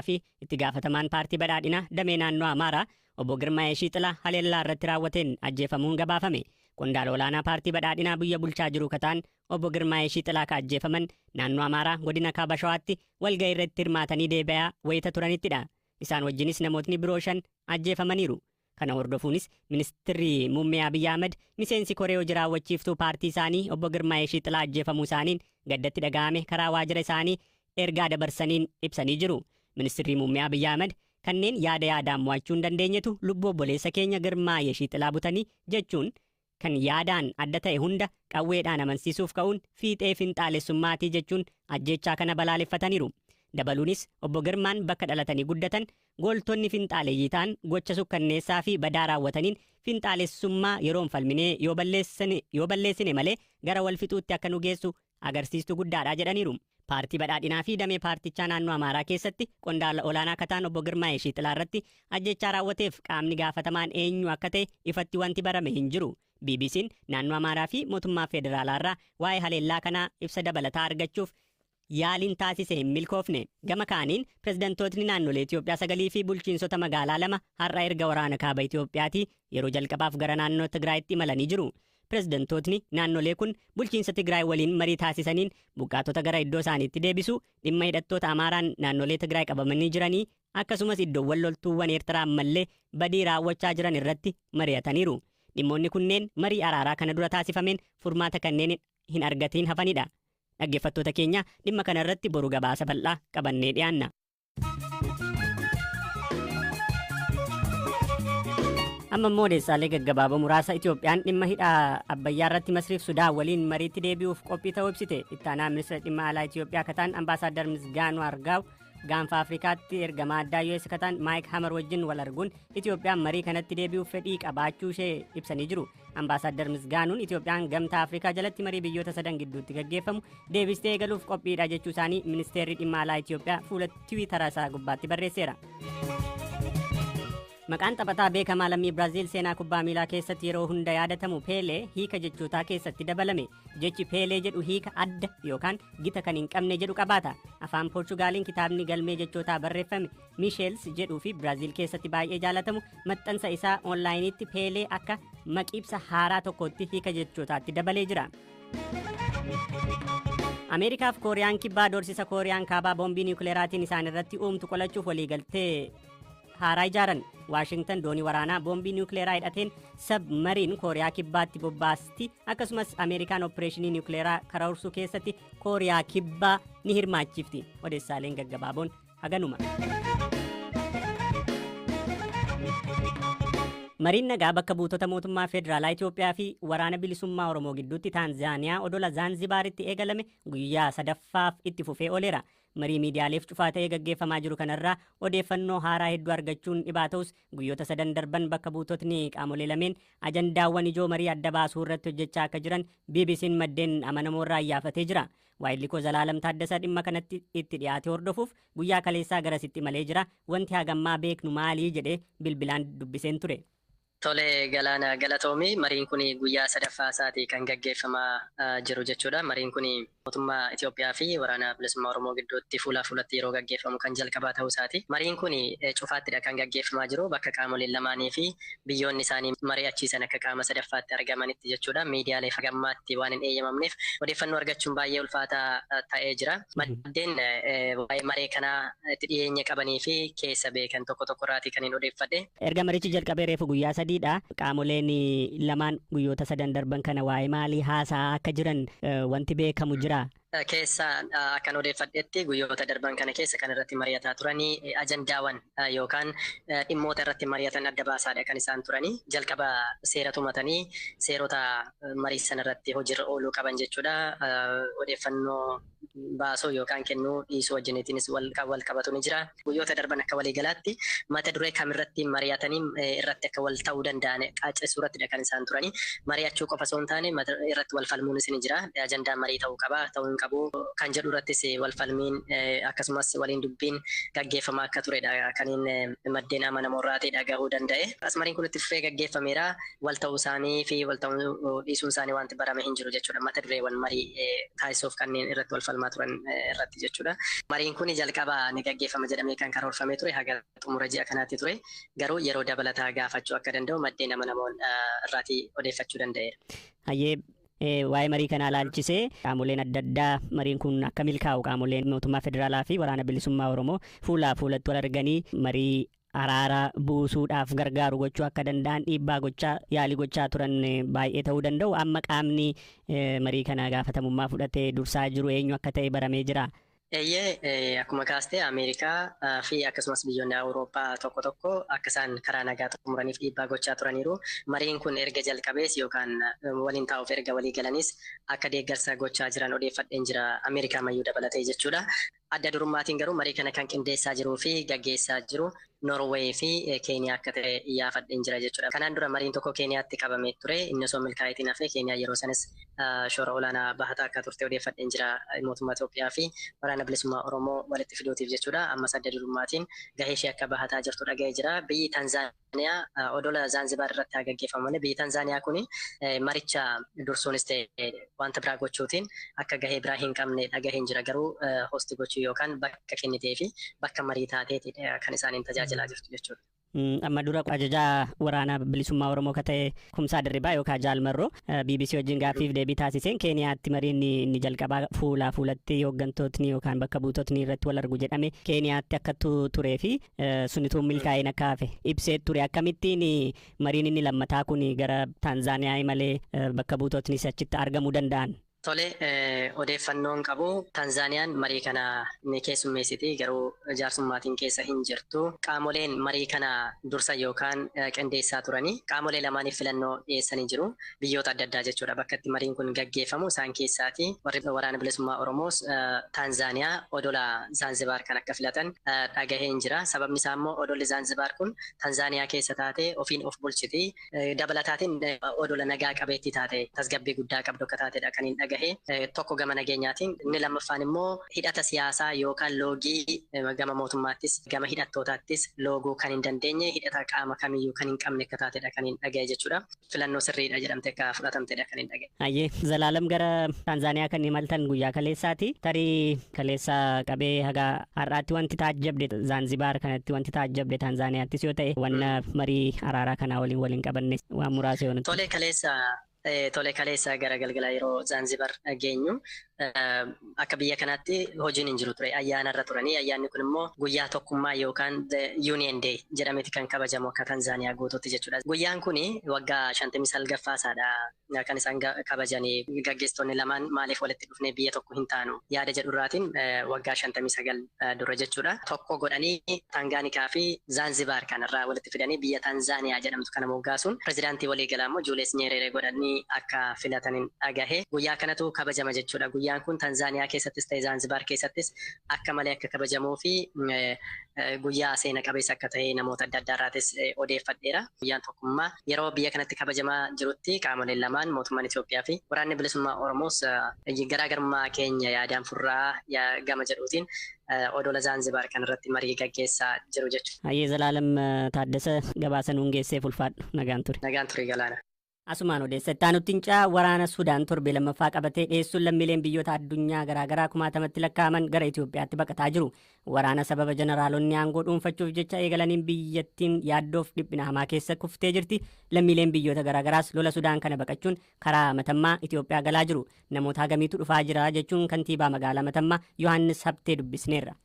fi itti gaafatamaan paartii badhaadhinaa damee naannoo Amaaraa obbo Girmaa Yeshiixilaa haleellaa irratti raawwateen ajjeefamuun gabaafame. Qondaala olaanaa paartii badhaadhinaa biyya bulchaa jiru kataan obbo Girmaa Yeshiixilaa ka ajjeefaman naannoo Amaaraa godina Kaaba Shawaatti walga'ii irratti hirmaatanii deebi'aa wayita turanittidha. Isaan wajjinis namootni biroo 5 ajjeefamaniiru. Kana hordofuunis ministirri muummee Abiy Ahmad miseensi koree hojii raawwachiiftuu paartii isaanii obbo Girmaa Yeshiixilaa ajjeefamuu isaaniin gaddatti dhaga'ame karaa waajjira isaanii ergaa dabarsaniin ibsanii jiru. Ministirri muummee Abiy Ahmad kanneen yaada yaadaan mo'achuu hin dandeenyetu lubbuu obboleessa keenya Girmaa Yeshiixilaa butanii jechuun kan yaadaan adda ta'e hunda qawweedhaan amansiisuuf ka'uun fiixee finxaalessummaatii jechuun ajjeechaa kana balaaleffataniiru. Dabaluunis obbo Girmaan bakka dhalatanii guddatan gooltonni finxaaleyyii ta'an gocha sukkanneessaa fi badaa raawwataniin finxaalessummaa yeroon falminee yoo balleessine malee gara wal fixuutti akka nu geessu agarsiistuu guddaadha jedhaniiru. Paartii badhaadhinaa fi damee paartichaa naannoo Amaaraa keessatti qondaala olaanaa kataan obbo Girmaa Yeshiixilaa irratti ajjechaa raawwateef qaamni gaafatamaan eenyu akka ta'e ifatti wanti barame hin jiru. BBC'n naannoo Amaaraa fi mootummaa federaalaa irraa waa'ee haleellaa kanaa ibsa dabalataa argachuuf yaaliin taasise hin milkoofne. Gama kaaniin pirezidantootni naannolee Itoophiyaa 9 fi bulchiinsota magaalaa 2 har'a erga waraana kaaba Itoophiyaatii yeroo jalqabaaf gara naannoo Tigraayitti imalanii jiru. Pirezidantootni naannolee kun bulchiinsa Tigraay waliin marii taasisaniin buqqaatota gara iddoo isaaniitti deebisuu, dhimma hidhattoota Amaaraan naannolee Tigraay qabamanii jiranii akkasumas iddoowwan loltuuwwan Eertiraa ammallee badii raawwachaa jiran irratti mari'ataniiru. Dhimmoonni kunneen marii araaraa kana dura taasifameen furmaata kanneen hin argatiin hafanidha. Dhaggeeffattoota keenya dhimma kana irratti boru gabaasa bal'aa qabannee dhiyaanna. Amma immoo odeessaalee gaggabaaboo muraasa. Itoophiyaan dhimma hidha Abbayyaa irratti Masriif Sudaan waliin mariitti deebi'uuf qophii ta'uu ibsite. Itti aanaa ministeera dhimma alaa Itoophiyaa kataan ambaasaadar Misgaanuu Argaaw gaanfa Afrikaatti ergamaa addaa US kataan Maayik Hamar wajjin wal arguun Itoophiyaan marii kanatti deebi'uuf fedhii qabaachuu ishee ibsanii jiru. Ambaasaadar Misgaanuun Itoophiyaan gamtaa Afrikaa jalatti marii biyyoota sadan gidduutti gaggeeffamu deebistee eegaluuf qophiidha jechuu isaanii ministeerri dhimma alaa Itoophiyaa fuula Tiwiitara isaa gubbaatti barreesseera. Maqaan taphataa beekamaa lammii Biraaziil seenaa kubbaa miilaa keessatti yeroo hunda yaadatamu Peelee hiika jechootaa keessatti dabalame. Jechi Peelee jedhu hiika adda yookaan gita kan hin qabne jedhu qabaata. Afaan Poorchugaaliin kitaabni galmee jechootaa barreeffame Miisheels jedhuu fi Biraaziil keessatti baay'ee jaalatamu maxxansa isaa onlaayiniitti Peelee akka maqibsa haaraa tokkotti hiika jechootaatti dabalee jira. Ameerikaaf Kooriyaan Kibbaa doorsisa Kooriyaan Kaabaa boombii niwukileeraatiin isaan irratti uumtu qolachuuf waliigaltee haaraa ijaaran. Waashingtan doonii waraanaa boombii niwukileeraa hidhateen sabmariin Kooriyaa Kibbaatti bobbaasti, akkasumas Ameerikaan opereeshinii niwukileeraa karoorsuu keessatti Kooriyaa Kibbaa ni hirmaachifti. Odeessaaleen gaggabaaboon haganuma. Mariin nagaa bakka buutota mootummaa federaalaa Itoophiyaa fi waraana bilisummaa Oromoo gidduutti Taanzaaniyaa odola Zaanzibaaritti eegalame guyyaa sadaffaaf itti fufee ooleera. Marii miidiyaaleef cufaa ta'ee gaggeeffamaa jiru kanarraa odeeffannoo haaraa hedduu argachuun dhibaa ta'us guyyoota sadan darban bakka buutotni qaamolee lameen ajandaawwan ijoo marii adda baasuu irratti hojjechaa akka jiran BBC'n maddeen amanamoo irraa iyyaafatee jira. Waayilli koo Zalaalam Taaddasaa dhimma kanatti itti dhiyaate hordofuuf guyyaa kaleessaa garasitti imalee jira. Wanti hagammaa beeknu maalii jedhee bilbilaan dubbiseen ture. Tole Galaana, galatoomi. Mariin kun guyyaa sadaffaa isaati kan gaggeeffamaa jiru jechuudha. Mariin kun mootummaa Itoophiyaa fi waraana bilisummaa Oromoo gidduutti fuulaa fuulatti yeroo gaggeeffamu kan jalqabaa ta'uu isaati. Mariin kun cufaattidha kan gaggeeffamaa jiru, bakka qaamoleen lamaanii fi biyyoonni isaanii mari'achiisan akka qaama sadaffaatti argamanitti jechuudha. Miidiyaaleef hagammaatti waan hin eeyyamamneef odeeffannoo argachuun baay'ee ulfaataa ta'ee jira. Maddeen waa'ee maree kanaa itti dhiyeenya qabanii fi keessa beekan tokko tokko irraatii kan hin odeeffadhe. Erga marichi jalqabee reefu guyyaa sadiidha. Qaamoleen lamaan guyyoota sadan darban kana waa'ee maalii haasa'aa akka jiran wanti beekamu jira? Keessa akkan odeeffadhetti guyyoota darban kana keessa kan irratti mari'ataa turanii ajandaawwan yookaan dhimmoota irratti mari'atan adda baasaadha kan isaan turanii. Jalqaba seera tumatanii seerota marii sana irratti hojiirra ooluu qaban jechuudha. Odeeffannoo baasuu yookaan kennuu dhiisuu wajjiniitiinis wal qabatu ni jira. Guyyoota darban akka waliigalaatti mata duree kamirratti mari'atanii irratti akka wal ta'uu danda'an qaacessuu irrattidha kan isaan turanii. Mari'achuu qofa osoo hin taane irratti wal falmuunis ni jira. Ajandaan marii ta'uu qaba, ta'uu hin qabu kan jedhu irrattis wal falmiin akkasumas waliin dubbiin gaggeeffamaa akka turedha kan inni maddeen amanamoo irraatii dhagahuu danda'e. As mariin kun itti fufee gaggeeffameera. Wal ta'uu isaanii fi wal ta'uu dhiisuun isaanii wanti barame hin jiru jechuudha. Mata dureewwan marii taasisuuf kanneen irratti wal falmaa turan irratti jechuudha. Mariin kun jalqaba ni gaggeeffama jedhamee kan karoorfamee ture haga xumura ji'a kanaatti ture. Garuu yeroo dabalataa gaafachuu akka danda'u maddeen amanamoon irraatii odeeffachuu danda'eera. Hayyee, waa'ee marii kanaa ilaalchisee qaamoleen adda addaa mariin kun akka milkaa'u, qaamoleen mootummaa federaalaa fi Waraana Bilisummaa Oromoo fuulaa fuulatti wal arganii marii araara buusuudhaaf gargaaru gochuu akka danda'an dhiibbaa gochaa, yaalii gochaa turan baay'ee ta'uu danda'u. Amma qaamni marii kana gaafatamummaa fudhatee dursaa jiru eenyu akka ta'e baramee jira? Eeyyee, akkuma kaastee Ameerikaa fi akkasumas biyyoonni Awurooppaa tokko tokko akka isaan karaa nagaa xumuraniif dhiibbaa gochaa turaniiru. Mariin kun erga jalqabees yookaan waliin taa'uuf erga walii galanis akka deeggarsa gochaa jiran odeeffadheen jira, Ameerikaa mayyuu dabalatee jechuudha. Adda durummaatiin garuu marii kana kan qindeessaa jiruu fi gaggeessaa jiru Norway fi Keeniyaa akka ta'e iyyaafadheen jira jechuudha. Kanaan dura mariin tokko Keeniyaatti qabamee ture. Inni osoo milkaa'itiin hafee. Keeniyaa yeroo sanis shoora olaanaa bahataa akka turte odeeffadheen jira, mootummaa Itoophiyaa fi Waraana Bilisummaa Oromoo walitti fiduutiif jechuudha. Ammas adda durummaatiin gahee ishee akka bahataa jirtu dhaga'ee jira. Biyyi Tanzaaniyaa odola Zaanzibaar irratti haa gaggeeffamu malee, biyyi Tanzaaniyaa kuni maricha dursuunis ta'e wanta biraa gochuutiin akka gahee biraa hin qabne dhagaheen jira. Garuu host gochuu yookaan bakka kennitee fi bakka marii taateeti kan isaaniin tajaajilaa jirtu jechuudha. Amma dura ajajaa Waraana Bilisummaa Oromoo ka ta'e Kumsaa Dirribaa yookaan Jaal Marroo BBC wajjin gaaffiif deebii taasiseen, Keeniyaatti mariin inni jalqabaa fuulaa fuulatti hooggantootni yookaan bakka buutotni irratti wal argu jedhame Keeniyaatti akka turee fi sunituu milkaa'ina akka hafe ibsee ture. Akkamittiin mariin inni lammataa kun gara Taanzaaniyaa malee bakka buutotni achitti argamuu danda'an? Tole, odeeffannoon qabu Tanzaaniyaan marii kana ni keessummeessiti, garuu jaarsummaatiin keessa hin jirtu. Qaamoleen marii kana dursa yookaan qindeessaa turanii qaamolee lamaaniif filannoo dhiyeessanii jiru. Biyyoota adda addaa jechuudha bakka itti mariin kun gaggeeffamu. Isaan keessaati warri Waraana Bilisummaa Oromoos Taanzaaniyaa odola Zaanzibaar kan akka filatan dhagaheen jira. Sababni isaa immoo odolli Zaanzibaar kun Tanzaaniyaa keessa taate ofiin of bulchiti. Dabalataatiin odola nagaa qabeettii taate, tasgabbii guddaa qabdu akka taatedha kan hin dhagahe. Tokko gama nageenyaatiin, inni lammaffaan immoo hidhata siyaasaa yookaan loogii gama mootummaattis gama hidhattootaattis looguu kan hin dandeenye, hidhata qaama kamiyyuu kan hin qabne akka taatedha kan hin dhagahe jechuudha. Filannoo sirriidha jedhamte akka fudhatamtedha kan hin dhagahe. Hayyee, Zalaalam, gara Taanzaaniyaa kan imaltan guyyaa kaleessaati. Tarii kaleessa qabee haga har'aatti wanti taajjabde Zaanzibaar kanatti, wanti taajjabde Taanzaaniyaattis yoo ta'e, wanna marii araaraa kanaa waliin waliin qabanne waan muraasa yoo nutti. Tole, kaleessa gara galgalaa yeroo Zaanzibar geenyu akka biyya kanaatti hojiin hin jiru ture. Ayyaana irra turanii, ayyaanni kun immoo guyyaa tokkummaa yookaan Union Day jedhameeti kan kabajamu akka Tanzaaniyaa guutuutti jechuudha. Guyyaan kun waggaa 59ffaa isaadha kan isaan kabajanii. Gaggeessitoonni lamaan maaliif walitti dhufnee biyya tokko hin taanu yaada jedhurraatiin waggaa 59 dura jechuudha. Tokko godhanii Taangaanikaa fi Zaanzibaar kanarraa walitti fidanii biyya Tanzaaniyaa jedhamtu kana moggaasuun, pirezidaantii waliigalaa immoo Juulius Nyerere godhanii akka filataniin dhagahe. Guyyaa kanatu kabajama jechuudha. Guyyaan kun Tanzaaniyaa keessattis ta'e Zaanzibaar keessattis akka malee akka kabajamuu fi guyyaa seena qabeessa akka ta'e namoota adda addaa irraatis odeeffadheera. Guyyaan tokkummaa yeroo biyya kanatti kabajamaa jirutti qaamoleen lamaan, mootummaan Itoophiyaa fi Waraanni Bilisummaa Oromoos, garaagarummaa keenya yaadaan furraa gama jedhuutiin odola Zaanzibaar kanarratti marii gaggeessaa jiru jechuudha. Hayyee, Zalaalam Taaddasa, gabaasa nuun geesseef ulfaadhu, nagaan ture. Nagaan ture, Galaana. Asumaan odeessatti aanutti caa. Waraana Sudaan torbee lammaffaa qabatee dhiyeessuun lammiileen biyyoota addunyaa garaagaraa kumaatamatti lakkaa'aman gara Itoophiyaatti baqataa jiru. Waraana sababa jeneraalonni aangoo dhuunfachuuf jecha eegalaniin biyyattiin yaaddoof dhiphina hamaa keessa kuftee jirti. Lammiileen biyyoota garaagaraas lola Sudaan kana baqachuun karaa Matammaa Itoophiyaa galaa jiru. Namoota hagamiitu dhufaa jira jechuun kantiibaa magaalaa Matammaa Yohaannis Habtee dubbisneerra.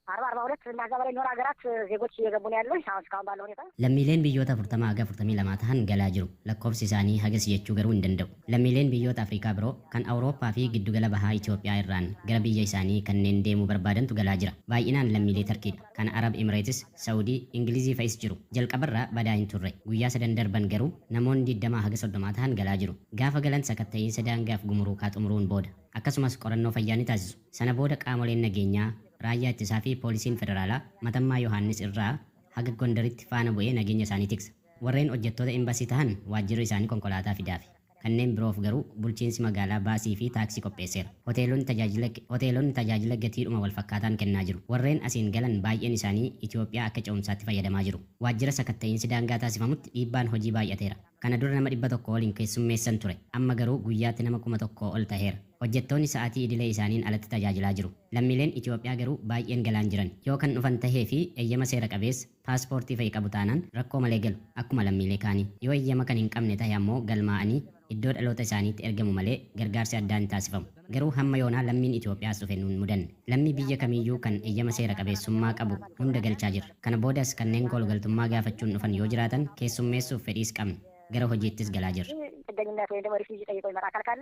40፣ 42 እና ከዛ በላይ የሚሆኑ ሀገራት ዜጎች እየገቡ ነው ያለው አሁን እስካሁን ባለው ሁኔታ። Lammiileen biyyoota 40 haga 42 tahan galaa jiru. Lakkoofsi isaanii hagas jechuu garuu hin danda'u. Lammiileen biyyoota Afrikaa biroo kan Awurooppaa fi giddugala bahaa Itoophiyaa irraan gara biyya isaanii kanneen deemuu barbaadantu galaa jira. Baay'inaan lammiilee Tarkiidha. Kan Arab Emirates, Saawudii, Ingilizii fa'is jiru. Jalqabarraa badaa hin turre. Guyyaa 3 darban garuu namoonni 20 haga 30 tahan galaa jiru. Gaafa galan sakatta'iinsa daangaaf gumuruukaa xumuruun booda. Akkasumas qorannoo fayyaa ni taasisu. Sana booda qaamoleen nageenyaa, raayyaa ittisaa fi poolisiin federaalaa Matammaa Yohaannis irraa haga Gondaritti faana bu'ee nageenya isaanii tiksa. Warreen hojjettoota embassy tahan waajjirri isaanii konkolaataa fidaafi. Kanneen biroof garuu bulchiinsi magaalaa baasii fi taaksii qopheesseera. Hoteelonni tajaajila gatiidhuma wal fakkaataan kennaa jiru. Warreen asiin galan baay'een isaanii Itoophiyaa akka ce'umsaatti fayyadamaa jiru. Waajjira sakatta'iinsi daangaa taasifamutti dhiibbaan hojii baay'ateera. Kana dura nama 100 waliin keessummeessan ture. Amma garuu guyyaatti nama 1000 ol taheera. Hojjettoonni sa'aatii idilee isaaniin alatti tajaajilaa jiru. Lammiileen Itoophiyaa garuu baay'een galaan jiran. Yoo kan dhufan tahee fi eeyyama seera qabeessa paaspoortii fa'i qabu taanaan rakkoo malee galu akkuma lammiilee kaanii. Yoo eeyyama kan hin qabne tahe ammoo galmaa'anii iddoo dhaloota isaaniitti ergamu malee gargaarsi addaa hin taasifamu. Garuu hamma yoonaa lammiin Itoophiyaas dhufe nuun mudanne. Lammii biyya kamiiyyuu kan eeyyama seera qabeessummaa qabu hunda galchaa jirra. Kana boodas kanneen koolugaltummaa gaafachuun dhufan yoo jiraatan keessummeessuuf fedhiis qabna. Gara hojiittis galaa jirra. ጥገኝነት ወይም ደግሞ refugee ጠይቆ ይመጣ አካል ካለ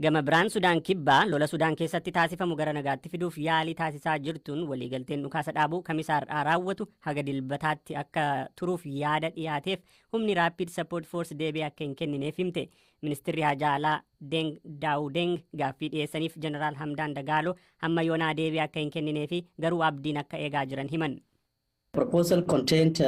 Gama biraan, Sudaan Kibbaa lola Sudaan keessatti taasifamu gara nagaatti fiduuf yaalii taasisaa jirtuun waliigalteen dhukaasa dhaabuu Kamisaa har'aa raawwatu haga Dilbataatti akka turuuf yaada dhiyaateef humni Rapid Support Force deebii akka hin kennineef himte. Ministeerri Haajaa Alaa Deng Daawudeng gaaffii dhiyeessaniif Jeneraal Hamdaan Dagaaloo hamma yoonaa deebii akka hin kennineefi garuu abdiin akka eegaa jiran himan. Proposal contained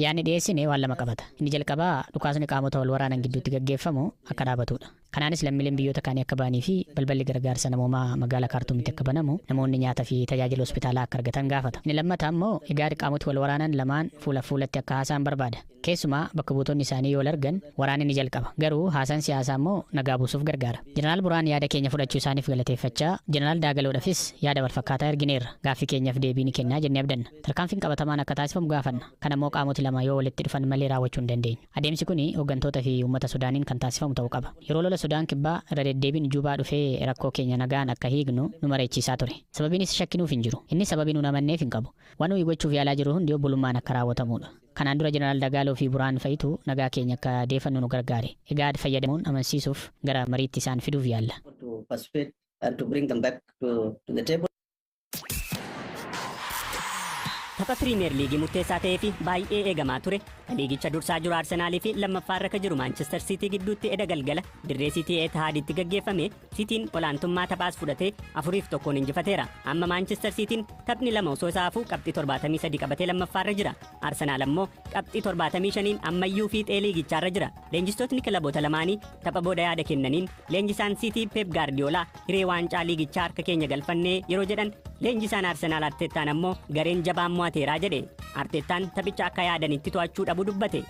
Yaadni dhiyeessine waan lama qabata. Inni jalqabaa dhukaasni qaamota wal waraanan gidduutti gaggeeffamu akka dhaabatudha. Kanaanis lammiileen biyyoota kaanii akka ba'anii fi balballi gargaarsa namoomaa magaalaa Kaartuumitti akka banamu, namoonni nyaataa fi tajaajila hospitaalaa akka argatan gaafata. Inni lammataa immoo egaa qaamoti wal waraanan lamaan fuula fuulatti akka haasa'an barbaada. Keessumaa bakka buutonni isaanii yoo wal argan waraanni ni jalqaba. Garuu haasaan siyaasaa immoo nagaa buusuuf gargaara. Jeneraal Buraan yaada keenya fudhachuu isaaniif galateeffachaa, Jeneraal Daagaloodhaafis yaada wal fakkaataa ergineerra. Gaaffii keenyaaf deebii ni kennaa jennee abdanna. Tarkaanfiin qabatamaan akka taasifamu gaafanna. Kana immoo qaamoti lama yoo walitti dhufan malee raawwachuu hin dandeenyu. Adeemsi kun hooggantoota fi uummata Sudaaniin kan taasifamu ta'uu qaba. Yeroo lola Sudaan Kibbaa irra deddeebiin Juubaa dhufee rakkoo keenya nagaan akka hiiknu nu mareechisaa ture. Sababiin isa shakkinuuf hin jiru. Inni sababii nu amanneef hin qabu. Waan nuyi gochuuf yaalaa jiru hundi obbolummaan akka raawwatamudha. Kanaan dura Jeneraal Dagaaloo fi Buraan fa'itu nagaa keenya akka deeffannu nu gargaare. Egaa fayyadamuun amansiisuuf gara mariitti isaan fiduuf yaalla. To persuade and to bring them back to the table. Tapha Piriimeer Liigii murteessaa ta'ee fi baay'ee eegamaa ture liigicha dursaa jiru Arsenaalii fi lammaffaarra kan jiru Maanchestar Siitii gidduutti eda galgala dirree Siitii Etihaaditti gaggeeffame, Siitiin olaantummaa taphaas fudhatee 4-1n injifateera. Amma Maanchestar Siitiin taphni lama osoo isaa hafuu qabxii 73 qabatee lammaffaarra jira. Arsenaal ammoo qabxii 75n ammayyuu fiixee liigichaarra jira. Leenjistootni kilaboota lamaanii tapha booda yaada kennaniin, leenjisaan Siitii Pep Gaardiyoolaa hiree waancaa liigichaa harka keenya galfannee yeroo jedhan, leenjisaan Arsenaal Arteettaan ammoo gareen jabaan mo'ateeraa jedhe. Arteettaan taphicha akka yaadanitti to'achuu dhabuu dubbate.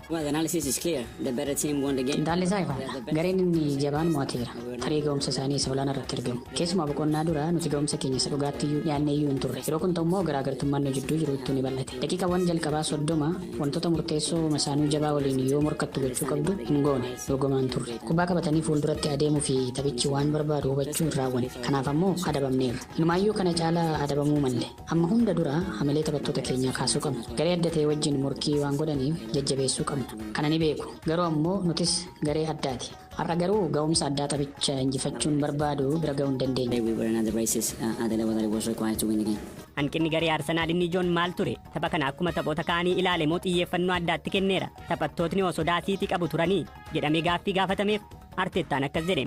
Qinxaalli isaa ifaadha. Gareen inni jabaan mo'ateera. Tarii ga'umsa isaanii isa olaanaa irratti argamu. Keessumaa boqonnaa dura nuti ga'umsa keenya isa dhugaatti iyyuu dhiyaannee iyyuu hin turre. Yeroo kun ta'u immoo garaagartummaan nu jidduu jiru ittuu ni bal'ate. Daqiiqaawwan jalqabaa 30 wantoota murteessoo masaanuu jabaa waliin yoo morkattu gochuu qabdu hin goone, dorgomaa hin turre. Kubbaa qabatanii fuulduratti adeemuu fi taphichi waan barbaadu hubachuu hin raawwanne. Kanaaf ammoo adabamneerra. Inumaayyuu kana caalaa adabamuu malle. Amma hunda dura hamilee taphattoota keenyaa kaasuu qabna. Garee adda ta'e wajjin morkii waan godhaniif jajjabeessuu qabna. Kana ni beeku. Garuu ammoo nutis garee addaati. Har'a garuu ga'umsa addaa taphicha injifachuun barbaadu bira ga'uu hin dandeenye. Hanqinni garee Arsenaal inni ijoon maal ture? Tapha kana akkuma taphoota kaanii ilaale moo xiyyeeffannoo addaatti kenneera? Taphattootni osoo Siitii qabu turanii jedhamee gaaffii gaafatameef Arteettaan akkas jedhe.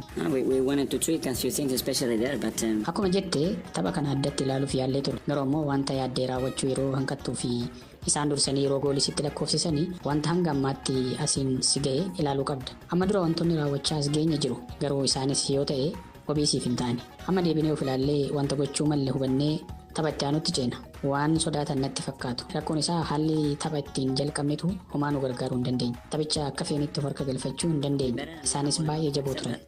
Akkuma jette tapha kana addatti ilaaluuf yaallee ture. Garuu ammoo wanta yaaddee raawwachuu yeroo hanqattuu fi isaan dursanii yeroo goolii sitti lakkoofsisanii wanta hanga ammaatti asiin si ga'e ilaaluu qabda. Amma dura wantoonni raawwachaa as geenye jiru. Garuu isaanis yoo ta'e wabii siif hin taane. Amma deebinee of ilaallee wanta gochuu malle hubannee tapha itti aanutti ceena. Waan sodaatan natti fakkaatu. Rakkoon isaa haalli tapha ittiin jalqabnetu homaa nu gargaaruu hin dandeenye. Taphicha akka feenitti of harka galfachuu hin dandeenye. Isaanis baay'ee jaboo turan.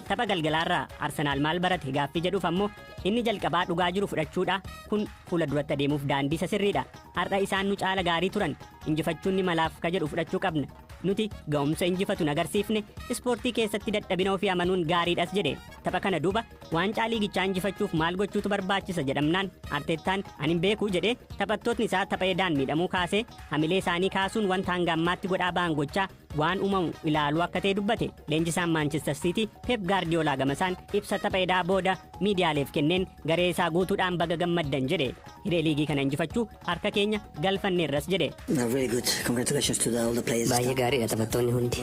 Tapha galgalaarraa Arsenaal maal barate gaaffii jedhuuf ammoo, inni jalqabaa dhugaa jiru fudhachuudha. Kun fuula duratti adeemuuf daandii isa sirriidha. Har'a isaan nu caala gaarii turan. Injifachuun ni malaaf ka jedhu fudhachuu qabna. Nuti ga'umsa injifatu agarsiifne. Ispoortii keessatti dadhabina ofii amanuun gaariidhas jedhe. Tapha kana duuba waancaa liigichaa injifachuuf maal gochuutu barbaachisa jedhamnaan, Arteettaan ani hin beeku jedhe. Taphattootni isaa tapha edaan miidhamuu kaasee hamilee isaanii kaasuun wanta hanga ammaatti godhaa ba'an gochaa waan uumamu ilaaluu akka ta'e dubbate. Leenjisaan Maanchestar Siitii Pep Gaardiyoolaa gamasaan ibsa tapha edaa booda miidiyaaleef kenneen garee isaa guutuudhaan baga gammaddan jedhe. Hiree liigii kana injifachuu harka keenya galfanneerras jedhe. Baay'ee gaariidha. Taphattoonni hundi,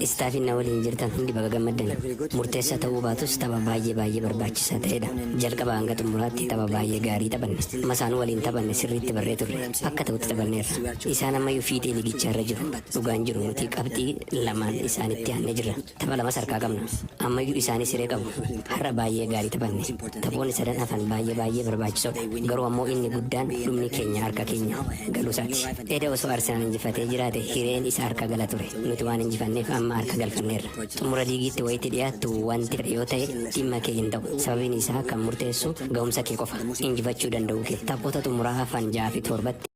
istaafiin na waliin jirtan hundi baga gammaddan. Murteessaa ta'uu baatus tapha baay'ee baay'ee barbaachisaa ta'edha. Jalqaba hanga xumuraatti tapha baay'ee gaarii taphanne. Masaanuu waliin taphanne sirriitti barree turre. Akka ta'utti taphanneerra. Isaan ammayyuu fiixee liigichaa irra jiru. Dhugaan jiru nuti qabxii Qabxii lamaan isaanitti aannee jirra. Tapha lamas harkaa qabna. Ammayyuu isaanis siree qabu. Har'a baay'ee gaarii taphanne. Taphoonni sadan hafan baay'ee baay'ee barbaachisoodha. Garuu ammoo inni guddaan dhumni keenya harka keenya galuu isaati. Eda osoo Arsenaal injifatee jiraate hireen isa harka gala ture. Nuti waan injifanneef amma harka galfanneerra. Xumura liigiitti wayitti dhiyaattu wanti fedhe yoo ta'e dhimma kee hin ta'u. Sababiin isaa kan murteessu ga'umsa kee qofa. Injifachuu danda'uu kee. Taphoota xumuraa hafan ja'a fi torbatti